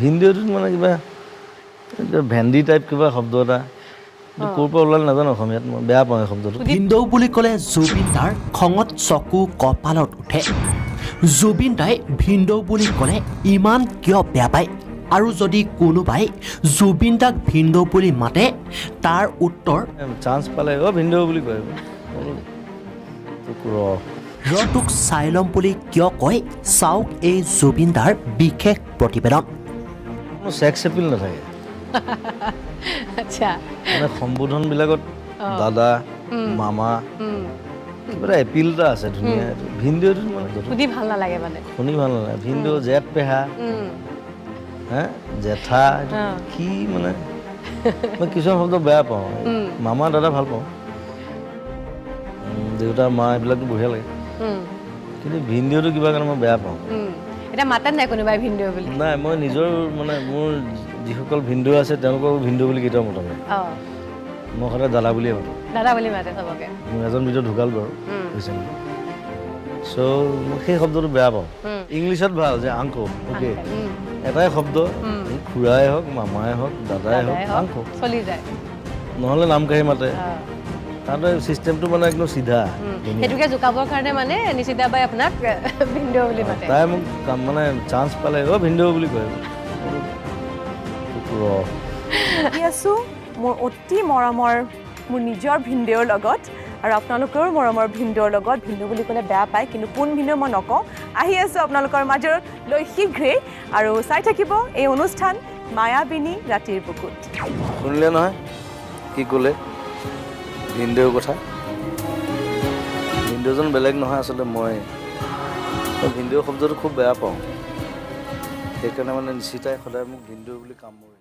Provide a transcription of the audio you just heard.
ভিনদেউটোত মানে কিবা ভেন্দি টাইপ কিবা শব্দ এটা ক'ৰ পৰা ওলাল নাজানো, অসমীয়াত মই বেয়া পাওঁ এই শব্দটো। ভিনদেউ বুলি ক'লে জুবিন দাৰ খঙত চকু কপালত উঠে। জুবিন দাই ভিনদেউ বুলি ক'লে ইমান কিয় বেয়া পায়? আৰু যদি কোনোবাই জুবিন দাক ভিনদেউ বুলি মাতে তাৰ উত্তৰ চান্স পালে অ ভিনদেউ বুলি কয়, ৰ তোক চাই ল'ম বুলি কিয় কয়? চাওক এই জুবিন দাৰ বিশেষ প্ৰতিবেদন। চেক্স এপিল নাথাকে। আচ্ছা, মানে সম্বোধনবিলাকত দাদা মামা কিবা এটা এপিল এটা আছে ধুনীয়া। ভিনদেউটোত মানে শুনি ভাল নালাগে, মানে শুনি ভাল নালাগে। ভিনদেউ, জেঠ পেহা, হে জেঠা, কি মানে মই কিছুমান শব্দ বেয়া পাওঁ। মামা দাদা ভাল পাওঁ, দেউতা মা এইবিলাকতো বঢ়িয়া লাগে, কিন্তু ভিনদেউটো কিবা কাৰণে মই বেয়া পাওঁ। এতিয়া মাতে নাই কোনোবাই ভিনদেউ বুলি? নাই, মই নিজৰ মানে মোৰ যিসকল ভিনদেউ আছে তেওঁলোকক ভিনদেউ বুলি কেতিয়াও মতা নাই। মই সদায় দাদা বুলিয়ে মাতো। দাদা বুলি মাতে চবকে। মোৰ এজন ভিনদেউ ঢুকাল বাৰু ৰিচেণ্টলি, চ' মই সেই শব্দটো বেয়া পাওঁ। ইংলিছত ভাল যে আংকল, অ'কে, এটাই শব্দ, খুৰাই হওক মামাই হওক দাদাই হওক আংকল চলি যায়, নহ'লে নাম কাঢ়ি মাতে। তাতে চিষ্টেমটো মানে একদম চিধা। সেইটোকে জোকাবৰ কাৰণে মানে নিশিতা বাই আপোনাক ভিনদেউ বুলি মাতে। তাই মোক মানে চান্স পালে অ ভিনদেউ বুলি কয়। আছোঁ মোৰ অতি মৰমৰ মোৰ নিজৰ ভিনদেউৰ লগত আৰু আপোনালোকৰো মৰমৰ ভিনদেউৰ লগত। ভিনদেউ বুলি ক'লে বেয়া পায়, কিন্তু কোন ভিনদেউ মই নকওঁ। আহি আছোঁ আপোনালোকৰ মাজত লৈ শীঘ্ৰেই, আৰু চাই থাকিব এই অনুষ্ঠান মায়াবিনী ৰাতিৰ বুকুত। শুনিলে নহয় কি ক'লে ভিনদেউৰ কথা? ভিনদেউজন বেলেগ নহয়, আচলতে মই ভিনদেউ শব্দটো খুব বেয়া পাওঁ, সেইকাৰণে মানে নিশিতাই সদায় মোক ভিনদেউ বুলি কামোৰে।